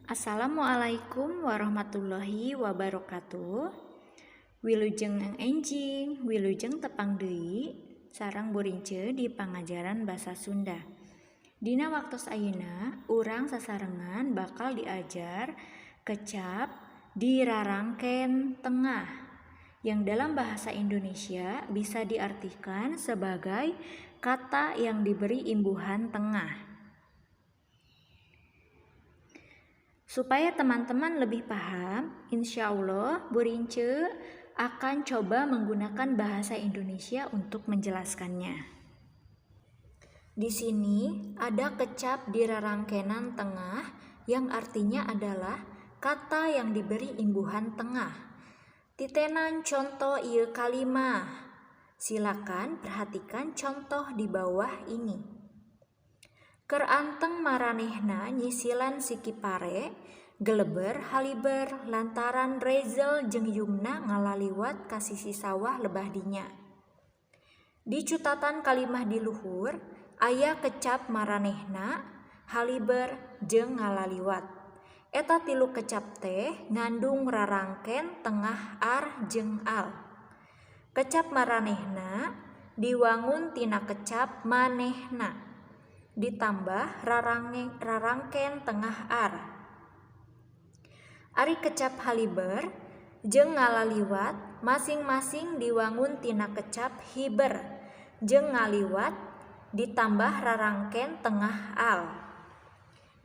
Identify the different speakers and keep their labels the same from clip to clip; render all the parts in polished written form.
Speaker 1: Assalamualaikum warahmatullahi wabarakatuh. Wilujeng enjing, wilujeng tepang deui sareng Bu Rince di pangajaran basa Sunda. Dina waktos ayeuna urang sasarengan bakal diajar kecap dirarangken tengah, yang dalam bahasa Indonesia bisa diartikan sebagai kata yang diberi imbuhan tengah. Supaya teman-teman lebih paham, insya Allah Bu Rince akan coba menggunakan bahasa Indonesia untuk menjelaskannya. Di sini ada kecap dirarangkenan tengah yang artinya adalah kata yang diberi imbuhan tengah. Titenan contoh ieu kalimah. Silakan perhatikan contoh di bawah ini. Keur anteng maranehna nyisilan siki pare, geleber haliber lantaran Rezel jeung Yumna ngalaliwat ka sisi sawah lebah dinya. Di cutatan kalimah di luhur aya kecap maranehna, haliber, jeung ngalaliwat. Eta tilu kecap teh ngandung rarangken tengah ar jeung al. Kecap maranehna diwangun tina kecap manehna ditambah rarangken tengah ar. Ari kecap haliber jeung ngalaliwat masing-masing diwangun tina kecap hiber jeung ngaliwat ditambah rarangken tengah al.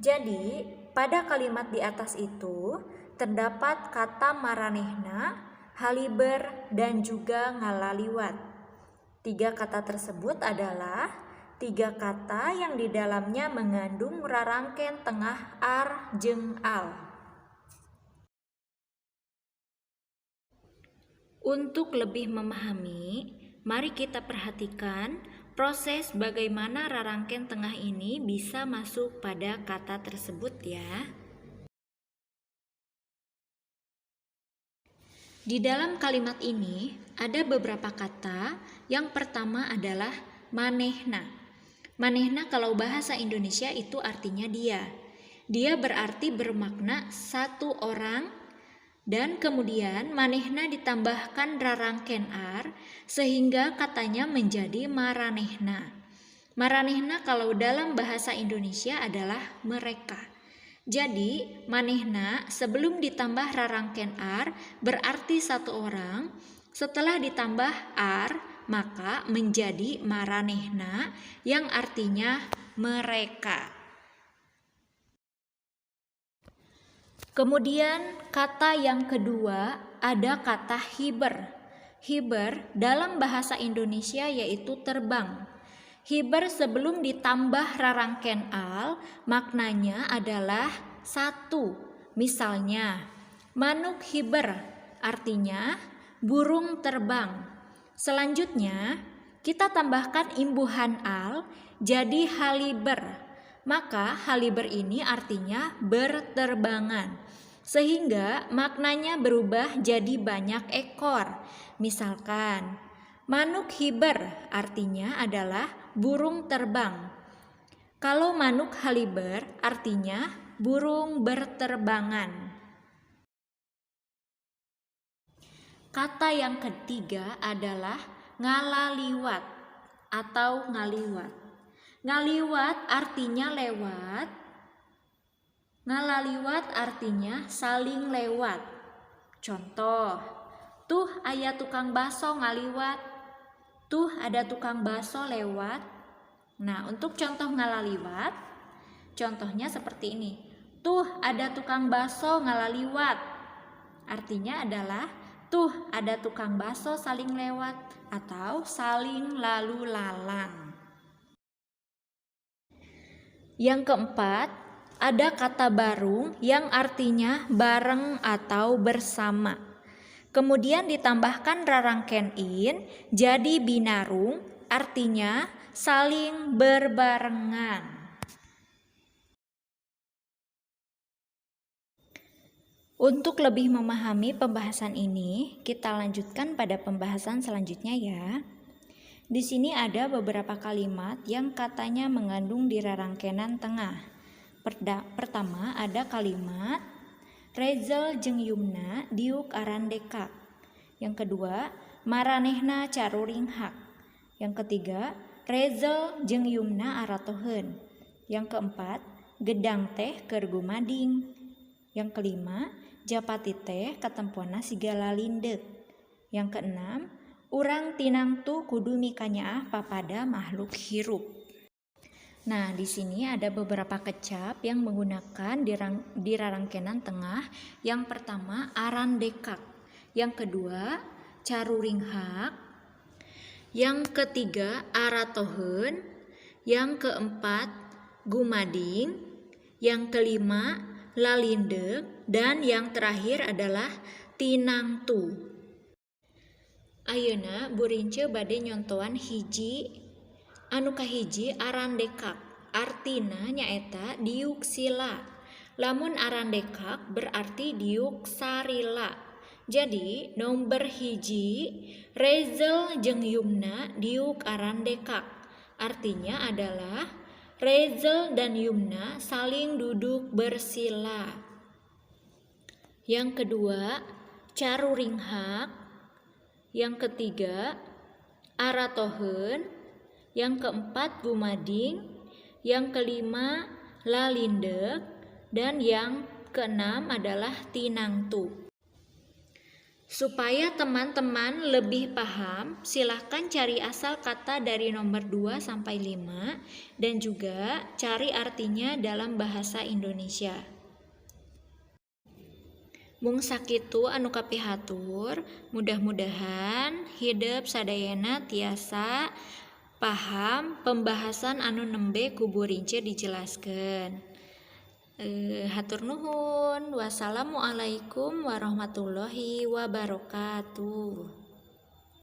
Speaker 1: Jadi, pada kalimat di atas itu terdapat kata maranehna, haliber, dan juga ngalaliwat. Tiga kata tersebut adalah tiga kata yang di dalamnya mengandung rarangken tengah ar jeung al. Untuk lebih memahami, mari kita perhatikan proses bagaimana rarangken tengah ini bisa masuk pada kata tersebut ya. Di dalam kalimat ini ada beberapa kata. Yang pertama adalah manehna. Manehna kalau bahasa Indonesia itu artinya dia. Dia berarti bermakna satu orang, dan kemudian manehna ditambahkan rarangken ar sehingga katanya menjadi maranehna. Maranehna kalau dalam bahasa Indonesia adalah mereka. Jadi manehna sebelum ditambah rarangken ar berarti satu orang, setelah ditambah ar maka menjadi maranehna yang artinya mereka. Kemudian kata yang kedua ada kata hiber. Hiber dalam bahasa Indonesia yaitu terbang. Hiber sebelum ditambah rarangken al maknanya adalah satu. Misalnya manuk hiber artinya burung terbang. Selanjutnya kita tambahkan imbuhan al jadi haliber. Maka haliber ini artinya berterbangan, sehingga maknanya berubah jadi banyak ekor. Misalkan manuk hiber artinya adalah burung terbang. Kalau manuk haliber artinya burung berterbangan. Kata yang ketiga adalah ngalaliwat atau ngaliwat. Ngaliwat artinya lewat, ngalaliwat artinya saling lewat. Contoh, tuh aya tukang baso ngaliwat, tuh ada tukang baso lewat. Nah, untuk contoh ngalaliwat, contohnya seperti ini. Tuh ada tukang baso ngalaliwat. Artinya adalah tuh ada tukang baso saling lewat atau saling lalu lalang. Yang keempat, ada kata barung yang artinya bareng atau bersama. Kemudian ditambahkan rarangken in jadi binarung artinya saling berbarengan. Untuk lebih memahami pembahasan ini, kita lanjutkan pada pembahasan selanjutnya ya. Di sini ada beberapa kalimat yang katanya mengandung dirarangkenan tengah. Pertama ada kalimat Rezel jeung Yumna diuk arandekak. Yang kedua, maranehna caruringhak. Yang ketiga, Rezel jeung Yumna aratoheun. Yang keempat, gedang teh keur gumading. Yang kelima, japati teh katempona siga lalindeuk. Yang keenam, urang tinangtu kudu mikanyaah papada makhluk hirup. Nah, di sini ada beberapa kecap yang menggunakan di rarangkenan tengah. Yang pertama, arandekak. Yang kedua, caruringhak. Yang ketiga, aratoheun. Yang keempat, gumading. Yang kelima, lalindeuk. Dan yang terakhir adalah tinangtu. Ayeuna Bu Rince bade nyontoan hiji. Anu kahiji, arandekak, artina nyaeta diuk sila. Lamun arandekak berarti diuk sarila. Jadi nomor 1, Rezel jeung Yumna diuk arandekak, artinya adalah Rezel dan Yumna saling duduk bersila. Yang kedua, caruringhak. Yang ketiga, aratoheun. Yang keempat, gumading. Yang kelima, lalindeuk. Dan yang keenam adalah tinangtu. Supaya teman-teman lebih paham, silahkan cari asal kata dari nomor 2 sampai 5 dan juga cari artinya dalam bahasa Indonesia. Mung sakitu anu kapihatur, mudah-mudahan hidep sadayana tiasa paham pembahasan anu nembe ku Bu Rince dijelaskeun. Hatur nuhun. Wassalamualaikum warahmatullahi wabarakatuh.